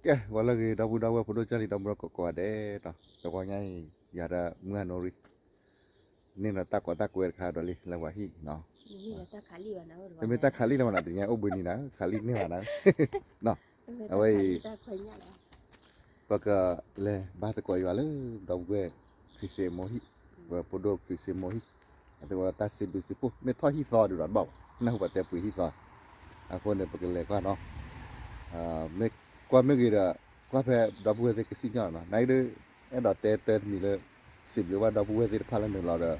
ကဲ ဂီၤလၢအဂ့ၤ ဒီပုၢ်ဒီဝဲၢ် ဖိဒိၣ်ကၢ်လံၤ ဒီပုၢ်ဒီဝဲၢ်ကိးဂၤဒဲးနီၤ, တဂီၤညါအံၤ ယၤဒီးမုၢ်ဟါနိရံ န့ၣ်ဒီးတၢ်ကီတၢ်ကွဲတခါဒီးလံ လၢပှၤဟံၣ်နီၤ, မ့ၢ်တၢ်ခးလံၣ်လၢၤဘၣ်နီၤ တနံၤအံၤအိၣ်ဘှံးနံၤနီၤ ခးလံၣ်န့ၢ်ဘၣ်နီၤ, အဝဲအံၤ ပကလဲၤဘါသကိးယွၤလၢ ဒီပုၢ်ဝဲၢ် ခရံာ်စ့မိၤဟံၣ်, ပဖိဒိၣ်ခရံာ်စ့မိၤဟံၣ်, အသကိးတၢ်စံးဘျုးစံးဖှိၣ် မ့ၢ်ထီၣ်ဟံၣ်သီဒုးဒီးတဘၣ်ဘၣ်, နၢ်ဟူဘၣ်တဲပှ့ၤဟံၣ်သီ, အဃိန့ၣ် ပကလဲၤကွၢ်နီၤ, မ့ၢ်ကွၢ်မ့ၢ်ဂ့ၤဒီး ကွၢ်ဖဲဒီပုၢ်ဝဲၢ်သ့ၣ်ကစံၣ်ညီၣ်လီၤနီၤ, နဒုး အဲၣ်ဒိးတဲတၢ်တမံၤလၢ စံးဘျုးဘၣ်ဒီပုၢ်ဝဲၢ်သ့ၣ်တဖၣ်လၢနုာ်လီၤဒီး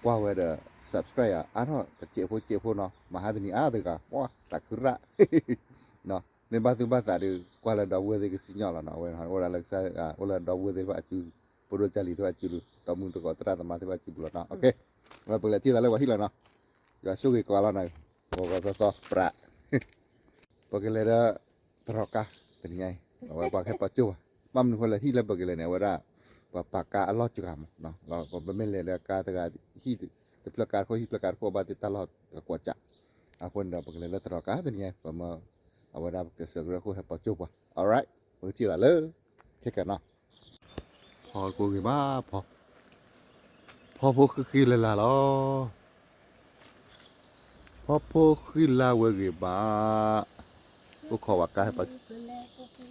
ကွၢ်ဝဲဒီး subscribe အါထီၣ်တစဲးဖိစဲးဖိနီၤ, မဟါတနံၤအါတဂၤ ပှၤတၢ်ခုရၣ် မ့ၢ်ဘၣ်သူၣ်ဘၣ်သးဒီး ကွၢ်လၢဒီပုၢ်ဝဲၢ်သ့ၣ်ကစံၣ်ညီၣ်လီၤနီၤ, အဝဲအိၣ်ဒၣ်လၢကစၢ် အိၣ်လၢဒီပုၢ်ဝဲၢ်သ့ၣ်တဖၣ်အစု, ဖိဒိၣ်ကၢ်လံၤသ့ၣ်တဖၣ်အစုပူၤ, ဒီမုၢ်သကိးသရၣ်သမါသ့ၣ်တဖၣ်အစုပူၤလီၤနီၤ, ဝဲပကလဲၤထံၣ်သးလၢပှၤဟံၣ်လီၤနီၤ, ယွၤဆိၣ်ဂ့ၤကိးဂၤလီၤနီၤ, ဂီၤဂီၤသီသီပြး ပကလဲၤဒီး သရီၣ်ကါ တနံၤညါအံၤ အဝဲပှၤဟဲပာ်ကၠိၣ်ပှၤ, ဘၣ်မနုၤဃိလၢဟံၣ်လၢပကလဲၤန့ၣ် အဝဲဒၣ် ပှၤပာ်ကါအလီၢ်စှၤမး, ပမ့ၢ်လဲၤဒီးကါတဂၤ ဟံၣ်တဖျၢၣ်ကါတခိၣ် ဟံၣ်ဖျၢၣ်ကါတခိၣ် ဘၣ်သ့ၣ်တၢ်လီၢ်တကွီးကး, အဃိန့ၣ်ဒီး ပကလဲၤလၢသရီၣ်ကါတနံၤညါအံၤ ပမ့ၢ် အဝဲဒၣ်ပကစၢးကရၢခိၣ်ဟဲပာ်ကၠိၣ်ပှၤ, alright, ပကထံၣ်သးလၢ ခဲကနီၤ ဖီကိးဂ့ၤဘၣ်, ဖီ,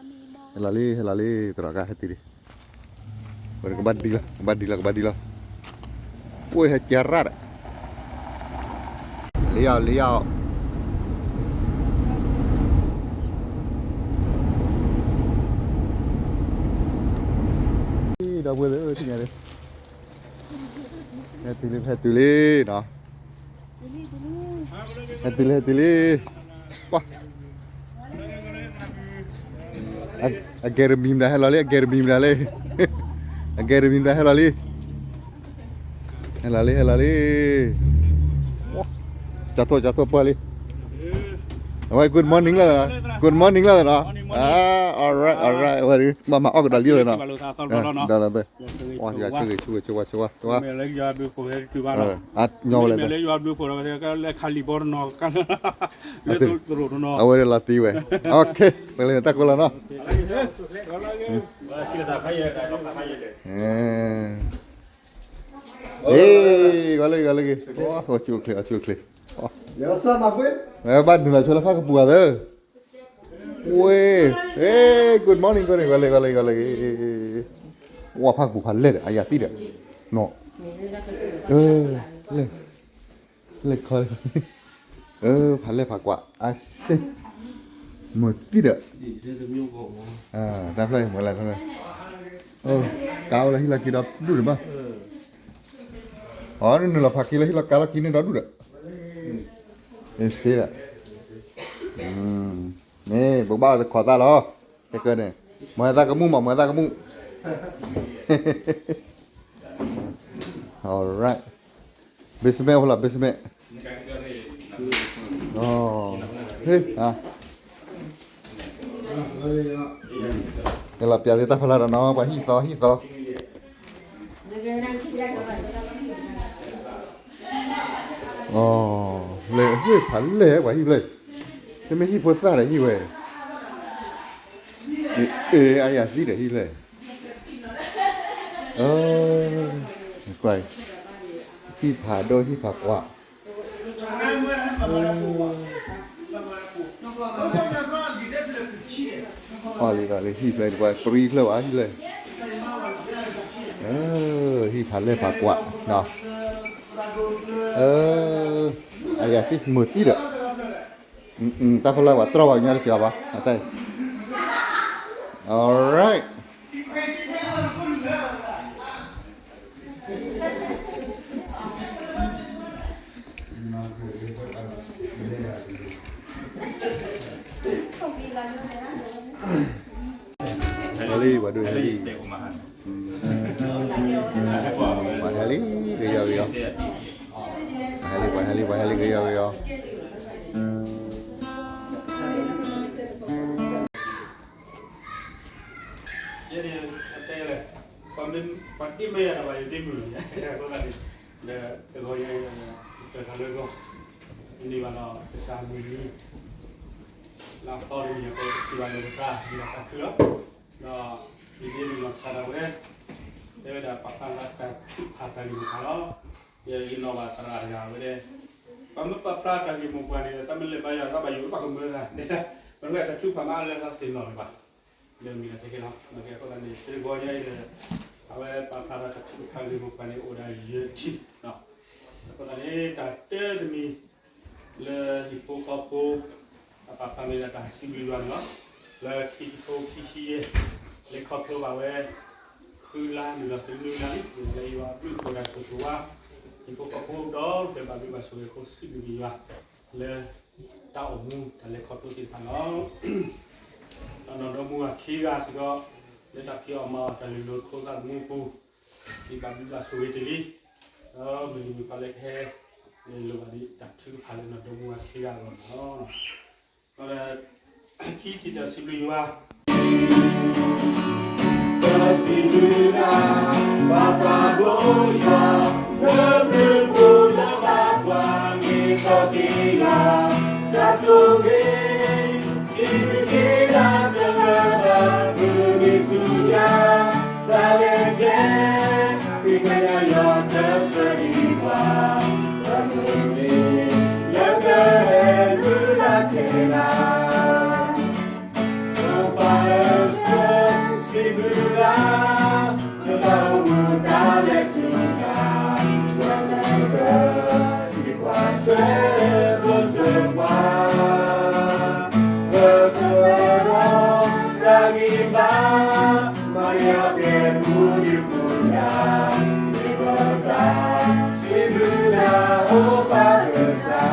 ဖီဖိဃံဃံလၤလၤလီၤ, ဖီဖိဃံလၤဝဲဂ့ၤဘၣ်, အိၣ်ခိးဝဲကါဟဲပာ်, ဟဲလီၤလံ, ဟဲလီၤလံ, ဟဲလီၤလံ, သရၣ်ကါဟဲတုၤလံ, ကဘၣ်ဒံလီၤ, ကဘၣ်ဒံလီၤ, ကဘၣ်ဒံလီၤ, အိၣ်ဟဲကဲရၣ်ဒီး လ့အီၤ လ့အီၤ, ဒီပုၢ်ဝဲၢ်သ့ၣ်ဧၢ ထံၣ်ညါလံ, ဟဲတုၤလံ ဟဲတုၤလံနီၤ, ဟဲတုၤလံ ဟဲတုၤလံ, ပှၤ အကယ်ဒမံၤမတၤဟဲလီၤလံ အကယ်ဒမံၤမတၤလံ, အကယ်ဒမံၤမတၤဟဲလီၤလံ, ဟဲလီၤလံ ဟဲလီၤလံ, ကၠီထိၣ် ကၠီထိၣ်ပၢၢ်လံ, အဝဲ good morning လီၤ, good morning လီၤနီၤ, alright alright အဝဲ ဘၣ်မၤအီၣ်ကဒီးလံနီၤ, ဒီးလီၤသၢ ယဆိၣ်ဂ့ၤ ဆိၣ်ဂ့ၤ ဆိၣ်ဂ့ၤ ဆိၣ်ဂ့ၤ ညီဝဲလၢ အဝဲဒၣ်လီၤတံၢ်ဝဲ, okay ပလဲၤတၢ်ကိးလီၤနီၤ, ဟ့ၣ် ဂီၤလၢဂ့ၤ ဂီၤလၢဂ့ၤ, အိၣ်ဆူၣ်အိၣ်ချ့ အိၣ်ဆူၣ်အိၣ်ချ့, ဘၣ်နုာ်လီၤဆိလၢဖၣ်ကပူၤအသၢ, ဝ့ၢ်, ဟ့ၣ် good morning ဂီၤလၢဂ့ၤ ဂီၤလၢဂ့ၤ ဂီၤလၢဂ့ၤ, ဝဲဖၣ်ကပူၤဖးလဲၢ်ဒီး အယၤသံဒီး, နီၤ, လဲၣ် လဲၣ်ခီ, ဖးလဲၢ်ဖးကွၢ် အစ့, မုာ်သံဒီး, တၢ်ဖျၢၣ်အံၤမုာ်လၢ်, ကါအိၣ်လၢဟံၣ်လီၢ်ခံဒီဒူၣ်ဒီးဘၣ်, အီ နုာ်လီၤဖးခံလၢဟံၣ်လီၢ်ကါလီၢ်ခံန့ၣ်ဒီဒူၣ်ဒီး, စ့ဒီး, မ့ၢ်ပကဘၣ်တခိးသၣ်လီၤ, ခဲကၢန့ၣ်, မၤသးကမူၣ်မး မၤသးကမူၣ်, alright, basement ဖဲလီၤ basement, ဟ့ၣ် ကလီၤပျးသ့တၢ်ဖီလာ်ဒီးနီၤ ပှၤဟံၣ်သီ ဟံၣ်သီ, လဲၤဟ့ၣ်ဖးလဲၢ်ပှၤဟံၣ်ဖျၢၣ်, တမ့ၢ်ဟံၣ်ဖိသၣ်ဒီးဟံၣ်ဝဲ, အ့ အယၤသံဒီးဟံၣ်ဖျၢၣ်, ကွၢ်, ဟံၣ်ဖးဒိၣ်ဟံၣ်ဖးကွၢ် အီၣ်လံအီၣ်လံ ဟံၣ်ဖျၢၣ်ကွၢ် ပြံဖျၢၣ်ဝဲဟံၣ်ဖျၢၣ်, ဟံၣ်ဖးလဲၢ်ဖးကွၢ်, အယၤသံမုာ်သံဒီး, တၢ်ဖီလာ်ပှၤတြီၢ်ပှၤကညီတစှၤဘၣ်, အတၢ်အံၤ, alright. ဟဲလံ ပှၤဒိၣ်ဟဲလံ, ပှၤဟဲလံ ကယီကယီ, ပှၤဟဲလံ ပှၤဟဲလံ ပှၤဟဲလံ ကယီကယီ. ယဲန့ၣ် အတဲလဲၣ်, ပှၤတ့မ့ၢ်ယၤဒီး ပှၤယတ့မုာ်လီၤ, ဒီးတဂီၤယဲ ပၢၤထီၣ်လၢဂီၢ်, န့ၢ်ဘၣ်ဒီးကစၢ်မုၢ်နံၤ, အသီတမံၤအဃိ ပထံၣ်ဘၣ်လၢပသး မ့ၢ်ဒၣ်တၢ်ခုလီၤ. ဒီး ဒ်န့ၣ်လီၤ ကစၢ်ဒၣ်ဝဲ တဲဝဲဒၣ် ပာ်ဖျါလၢတၢ်ထုကဖၣ်တၢ်ဂ့ၢ်မိၢ်ပှၢ်လီၤ. ယနီၣ်ဘၣ်သရၣ်တဂၤဝဲဒၣ် ပှၤမ့ၢ်ပာ်ဖျါတၢ်ဂ့ၢ်မိၢ်ပှၢ်န့ၣ် သးမ့ၢ်လဲၤဘါယွၤ သးဘၣ်ယိၣ်ဘၣ်ကမၢသးန့ၣ် ပမ့ၢ်တၢ်ထုကဖၣ်မ့ၢ်အါလၢသးသ့ၣ်နီၣ်လၢၤဘၣ်. ဒီးမ့ၢ်ဒၣ်တကဲလီၤ. အဃိသတးန့ၣ် တဂီၤညါအံၤဒီး အဝဲပာ်ဖျါထီၣ်တၢ်ထုကဖၣ်ဂ့ၢ်မိၢ်ပှၢ်န့ၣ် အိၣ်ဒၣ်ယဲၢ်ထံၣ် အဃိသတးန့ၣ် တၢ်တၢတမံၤ လၢဟံၣ်ဖိဃီဖိ အပာ်ဖျါမ့ၢ်ဒၣ်တၢ်စံးဘျုးယွၤန့ၣ်လီၤ. လၢခံကထိခံဆံယဲၢ် လဲၤခီဖျိဘၣ်ဝဲ ဃုလါန့ၣ်ဒီးသနွံလါလံ လၢယွၤအဘျုးအဖှိၣ်တၢ်ဆိၣ်ဂ့ၤဝါ ဟံၣ်ဖိဃီဖိဒီး ပဘၣ်ဘျုးဘၣ်ဆိၣ်ဂ့ၤအဃိ စံးဘျုးက့ၤယွၤ လၢ တၢ်အိၣ်မူတၢ်လဲၤခီဖျိသ့ၣ်တဖၣ်န့ၣ်လီၤ. ဒီးနီၢ်ဒီမါဝၤခံဂၤစ့ၢ်ကီး လၢတၢ်ဖံးအီၣ်မၤအီၣ်တၢ်လုၢ်လီၢ်ခိသးသမူအပူၤ ဒ်ဘၣ်ဘျုးဘၣ်ဆိၣ်ဂ့ၤတ့ၢ်လံ ဒီးမုၢ်နံၤမုၢ်သီလၢကဟဲ လိၣ်ဘၣ်ဒ်တၢ်ထုကဖၣ်လၢနီၢ်ဒီမါဝၤခံဂၤအဂီၢ်န့ၣ်လီၤ. ဒီး ခံထံၣ်တၢ်စံးဘျုးယွၤ တၢ်စံးဘျုးယွၤ ဘၣ်သးဘိယွၤ လၢမုၢ်ပူၤလၢဘၣ်ကွၢ် မ့ၢ်ထီၣ်က့ၤယွၤ တၢ်ဆိၣ်ဂ့ၤ စံးဘျုးက့ၤဒၣ်တၢ်လၢဘၣ် မုၢ်နံၤဆူညါ တၢ်လဲၤကျဲ ဃ့ကညးယွၤတၢ်ဆိၣ်ဂ့ၤပှၤ တၢ်မုၢ်နံၤ လၢကဟဲမုၢ်လၢ်ထဲလၢ ပၢ်ဧၢ စံးဘျုးလၢ တၢ်အိၣ်မူတၢ်လဲၤဆူညါ ပှၤလၢက ယကွၢ်ထွဲပၢၤစၢၤပှၤ ပကရၢ တၢ်ဂံၢ်ဘါ မၤယၤကဲပူၤဒုပူၤဒၣ် မ့ၢ်ပတၢ် စံးဘျုးလၢအိၣ်ပၢ်ကစၢ်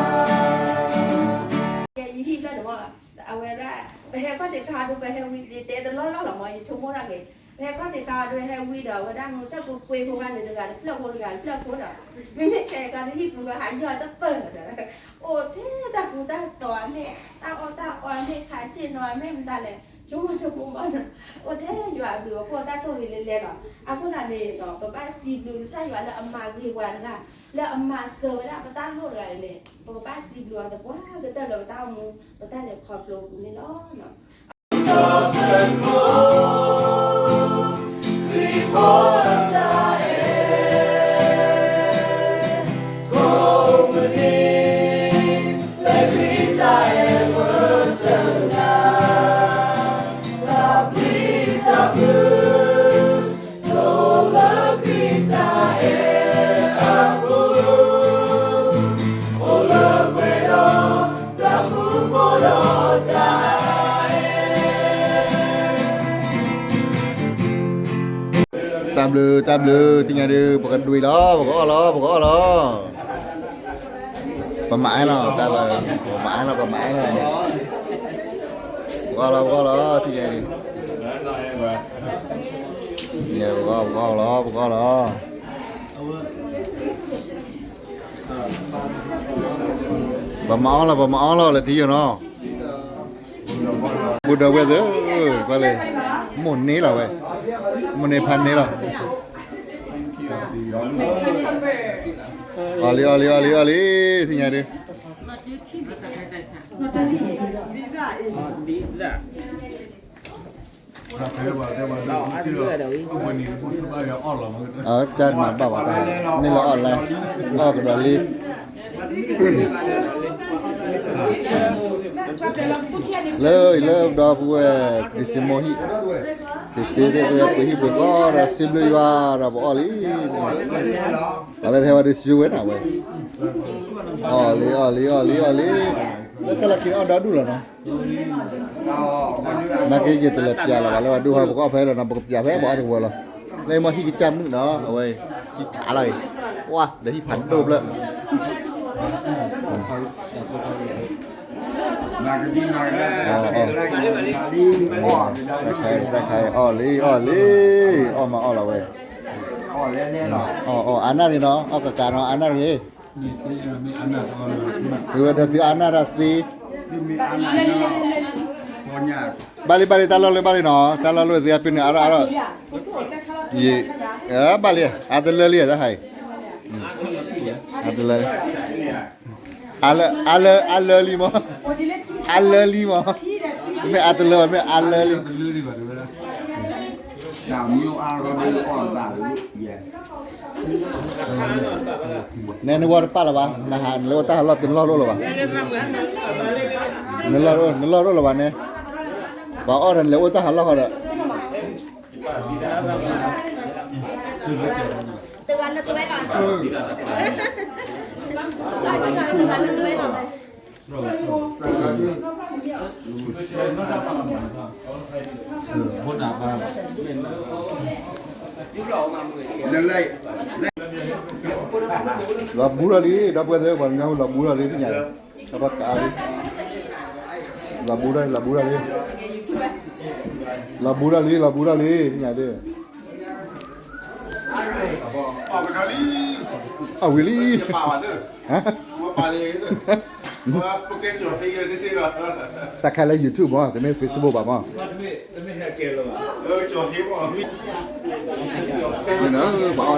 ယဟံၣ်ဖျၢၣ်န့ၣ်မ့ၢ် အဝဲဒၣ် ပဟဲခီၣ်ထံးခါဒိ ပဟဲဝံၤ ယတဲတလီၢ်လီၢ်လီၤမ့ၢ် ယဆိကမိၣ်ထီၣ်က့ၤ ပဟဲခီၣ်ထံးခါဒိ ဟဲဝံၤဒီး အဝဲဒၣ်မူတၢ်ကူကွ့ဖိဂၤန့ၣ်တဂၤတဖျၢၣ်ဖိတဂၤတဖျၢၣ်ဖိဒီး မ့မ့ၢ်ခဲကီးဒ်ဟံၣ်ပူၤဂၤဟးယီၢ်တပၢၢ်ဒီး အိၣ်ထဲတၢ်ကူတၢ်သိးအမဲာ် တၢ်အီၣ်တၢ်အီအမဲာ် ခးဆ့ၣ်နီၤအမဲာ်မတၤလဲၣ် ဆိကမိၣ်ဆိကမိၣ်ဘၣ်နီၤ အိၣ်ထဲယွၤအဘျုးအဖှိၣ် တၢ်ဆိၣ်ဂ့ၤလဲၤလဲၤလီၤ. အဃိသတးန့ၣ် ပဘၣ်စံးဘျုးကစၢ်ယွၤလၢအမၤဂ့ၤပှၤတဂၤ လၢအမၤစၢၤဝဲဒၣ်ပတၢ်လိၣ်တဂၤန့ၣ် ပကဘၣ်စံးဘျုးအီၤသပှၢ်ကတၢၢ်လၢပတၢ်အိၣ်မူ ပတၢ်လဲၤခီဖျိအပူၤန့ၣ်လီၤ. တၢ်ဘျုး တၢ်ဘျုး သ့ၣ်ညါဒုး ပကဒွံးလီၤ ပကအီၣ်လီၤ ပကအီၣ်လီၤ ပမၤအဲၣ်လီၤ တၢ်ဘျုး ပမၤအဲၣ်လီၤ ပမၤအဲၣ်လီၤ ပကအီၣ်လီၤ ပကအီၣ်လီၤ သ့ၣ်ညါဒုး ပကအီၣ် ပကအီၣ်လီၤ ပကအီၣ်လီၤ ပမၤအီၣ်လီၤ ပမၤအီၣ်လီၤ လၢထံယိာ်နီၤ ဘူးဒီးဝဲၢ်သ့ၣ် ကွၢ်လံ မိၢ်န့ၢ်လီၤဝဲ မိၢ်န့ၢ်ဖးန့ၢ်လီၤ အီၣ်လံ အီၣ်လံ အီၣ်လံ အီၣ်လံ သ့ၣ်ညါဒုး တၢ်မၤဘၣ်ဝဲတၢ် န့ၣ်လၢအီၣ်လဲၣ် အီၣ်ကဒီးလံ လၢ လၢဒီပုၢ်ဝဲၢ် ခရံာ်စမူဟံၣ် ခရံာ်စမူသ့ၣ် ပှ့ၤဟံၣ်ပှ့ၤဃီဒီး စံးဘျုးယွၤဒီးပအီၣ်လံ ပှၤလၢတဟဲဝဲဒုးစူဝဲဒၣ်ဝဲ အီၣ်လံ အီၣ်လံ အီၣ်လံ အီၣ်လံ လၢကလၢက့ၤအီၣ်ဒီဒူၣ်လီၤနီၤ နာ်က့ယတလဲၤပျးလီၤဘၣ်လၢပှၤဒူၣ်ဟီ ပကအီၣ်ဖဲဒီးနီၤ ပကပျးဖဲပှၤအီၣ်တဝီလီၤ လၢမ့ၢ်ဟံၣ်ကစၢ်မုၣ်နီၤ အဝဲ ဟံၣ်ဆးလီၤအံၤ ဝါ ဒီးဟံၣ်ဖးဒိၣ်ဖျၢၣ် တၢ်ခါအံၤ တၢ်ခါအံၤ အီၣ်လံ အီၣ်လံ အီၣ်မးအီၣ်လီၤဝဲ အီၣ် အီၣ် အါနၣ်ရံၣ်နီၤ အီၣ်ကကးနီၤ အါနၣ်ရံၣ် သုဝဲဒီးသုအါနၣ်တၢ်သ့ ဘၣ်လံ ဘၣ်လံ တၢ်လီၢ်လၢဘၣ်လံနီၤ တၢ်လီၢ်လၢသုအပ့ၤန့ၣ် အါထီၣ်အါထီၣ် ယ ဘၣ်လံ အါတလၢလံ တၢ်ခါအံၤ အါတလၢ အါလၢ အါလၢလံမး အါလၢလံမး မ့ၢ်အါတလၢ မ့ၢ်အါလၢလံ. န့ၣ် နဝဲတပာ်လၢၤဘၣ်, နဟး နလဲၤအိၣ်တၢ်ဟးလီၢ် တနလီၢ်လိၣ်လၢၤဘၣ်, နလီၢ်လိၣ်လၢၤဘၣ်န့ၣ်, ပှၤအီၣ်ဒီးနလဲၤအိၣ်တၢ်ဟးလီၢ်ဃီဒီး လီၤဘူးထီၣ်လံ ဒီပုၢ်ဝဲၢ်သ့ၣ် ပှၤကညီလီၤဘူးထီၣ်လံ သ့ၣ်ညါ, လီၤဘူးထီၣ်လံ လီၤဘူးထီၣ်လံ, လီၤဘူးထီၣ်လံ လီၤဘူးထီၣ်လံ သ့ၣ်ညါဒ် အဝံၤလံ, တၢ်ခါလၢ YouTube မး တမ့ၢ် Facebook ဘၣ်မး, ပှၤအီၣ်ဒၣ်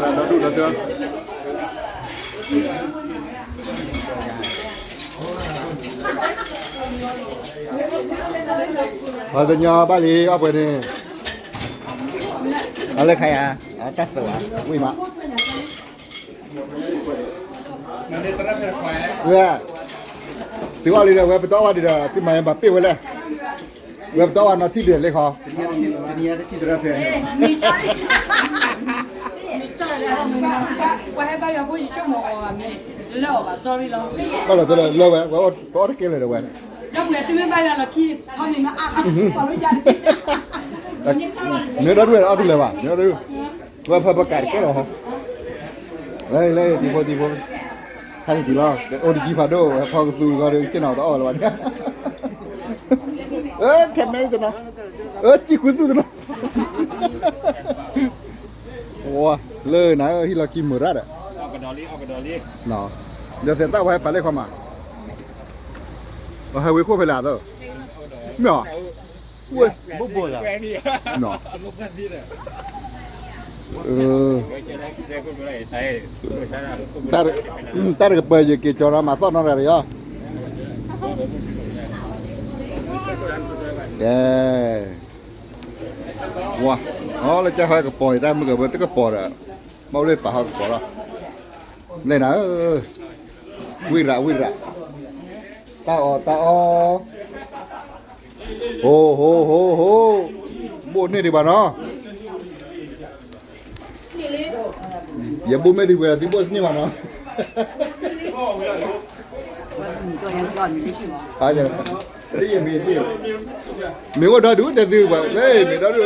ဒီဒူၣ်ဒီထၢ ပှၤကညီဘၣ်လံ အီၣ်ပှဲၤန့ၣ်, အလၢခါယၤ အတၢ်သၢဝဲ ဝံၣ်မး ဝဲ, သုအီၣ်လံဒီး ဝဲပတအီၣ်ဘၣ်ဒံးဒီး သုမၤယဘၣ်ပ့ၢ်ဝဲလဲၣ်, ဝဲပတအီၣ်ဘၣ်နီၤထံၣ်ဒံးလံဃီ, ဘၣ်လီၤတလၢလၢဝဲ ဝဲပအီၣ်တကဲလၢာ်ဒီးဝဲ မ့ၢ်ဒီဒူၣ်ဝဲအီၣ်တလၢာ်ဘၣ်, မ့ၢ်ဒီဒူၣ်, ဝဲဖဲပကးတကဲလီၤဟီ, လၢ လၢ တံၤဖိ တံၤဖိ, ခါန့ၣ်တံၤလီၤ အိၣ်တကံဖးဒိၣ် ဝဲဖီကသူဂီၢ်ဒီး က့ၢ်နီၤတအီၣ်လၢၤဘၣ်န့ၣ်, ခဲမဲတနီၤ, အၢ ကံၣ်ခူသူၣ်တနီၤ, ဝါ, လၢနၤ ဟံၣ်လီၤခံမုာ်ရၣ်ဒီး, ဒီးသဲးသၣ်ဝဲဟဲပာ်လၢခီမး, ဟဲဝ့ၤခိၣ်ဖဲလဲၣ်အသၢ, မ့ၢ်အီၤ တၢ်တကပၤယက့ၤကၠီၤနီၤ မၤသီၣ်နီတဂၤဒီးယီၤ, ကဲ, ဝါ, အီ လၢကၠီဟီကပီၤအံၤ တၢ်မုၢ်ကဝဲတကပီၤဒီး, ဘၣ်အိၣ်လၢပာ်ဟီကပီၤလီၤ, လဲၣ်နၤဧၢ, ဝံရး ဝံရး, တၢ်အီၣ် တၢ်အီၣ်, ဟိ ဟိ ဟိ ဟိ, ဘိၣ်န့ၢ်ဒံးဘၣ်နီၤ ယဘိၣ်မ့ၢ်ဒံးဝဲ သုဘိၣ်တန့ၢ်ဘၣ်နီၤ, မ့ၢ်အိၣ်ဒီဒူၣ်တဲသုဘၣ် လၢမ့ၢ်ဒီဒူၣ်,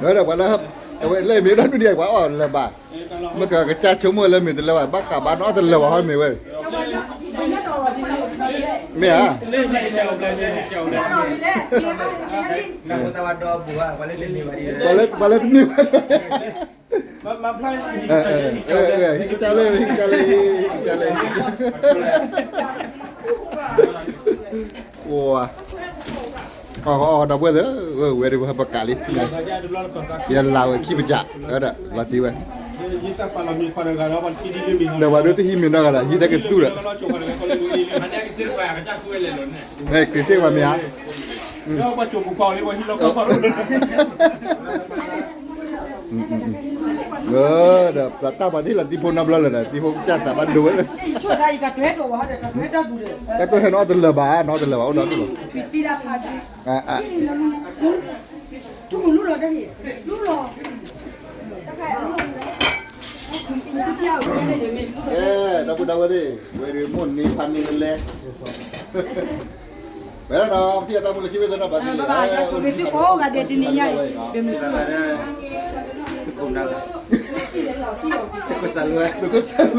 ဝဲဒၣ်ပှၤလၢ, လၢမ့ၢ်ဒီဒူၣ်ဒံးပှၤအီၣ်လၢၤဘၣ်, မ့ၢ်ကကစၢ်ဆိကမိၣ်လၢမ့ၢ်တလၢၤဘၣ် ဘၣ်ဃးဘၣ်နီတလၢၤဘၣ်ဟီမ့ၢ်ဝဲ, မ့ၢ်ဧါ, ပှၤလၢတမ့ၢ်ဘၣ်, ဟံးကစၢ်လၢ ဟံးကစၢ်လၢ ဟံးကစၢ်လၢ, အိၣ်, အီၣ် ဒီပုၢ်ဝဲၢ်သ့ၣ်, ဝဲဒၣ်ဝဲပကးလံ, ယလၢဝဲခံပစး, ဝဲဒၣ်လီၤတံၢ်ဝဲ, ဒီးပှၤဒိတဟံးမ့ၢ်နီတဂၤဒီး ဟံးတၢ်ကသူၣ်ဒီး, က့ၤစ့ၢ်ကီးမ့ၢ်ဧါ ဒီးပတၢ်ပှၤတဟ့ၣ်လီၤတံၤဖိနီတဘျီလၢၤဒီး တံၤဖိကစၢ်သးဘၣ်ဒိဝဲ, တၢ်ကဟဲနီတလၢၤဘၣ် နီတလၢၤဘၣ် အိၣ်ဒီဒူၣ်လီၤ, ဒီပုၢ်ဒီဝဲၢ်သ့ၣ် ဝဲဒၣ်မိၢ်န့ၢ်ဖါန့ၢ်လဲလဲ ဝဲဒၣ်နီၤ ပထံၣ်အတၢ်မူလၢခံဘ့ၣ်သ့ၣ်နီၤ ဘၣ်သ့ၣ်လံ, သုးခိၣ်စၢ်လိ, သုးခိၣ်စၢ်လိ, သုးခိၣ်လၢ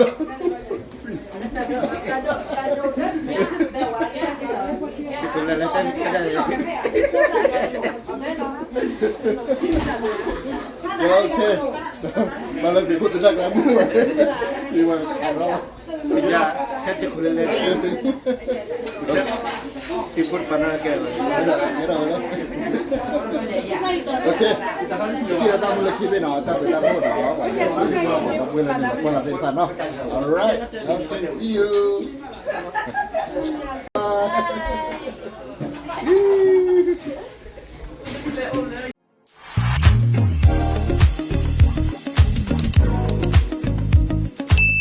လၢတၢ်န့ၣ်, ဘၣ်လၢသုးခိၣ်သနၢ်ကျါမုၢ်ဘၣ်, ယဝဲခးလီၤ ယၤ, ဟဲတခိၣ်လၢလဲၣ်, တံၤဖိတပၤနီၢ်ကဲလီၤ, တံၤတၢ်မူလၢခံဘ့ၣ်နီၤ တၢ်ဘျုးတၢ်ဖှိၣ်နီၤ ပှၤလၢပှဲၤလၢနပှၤလၢသ့ၣ်တဖၣ်နီၤ, alright, okay, see you. အိၣ်လၢ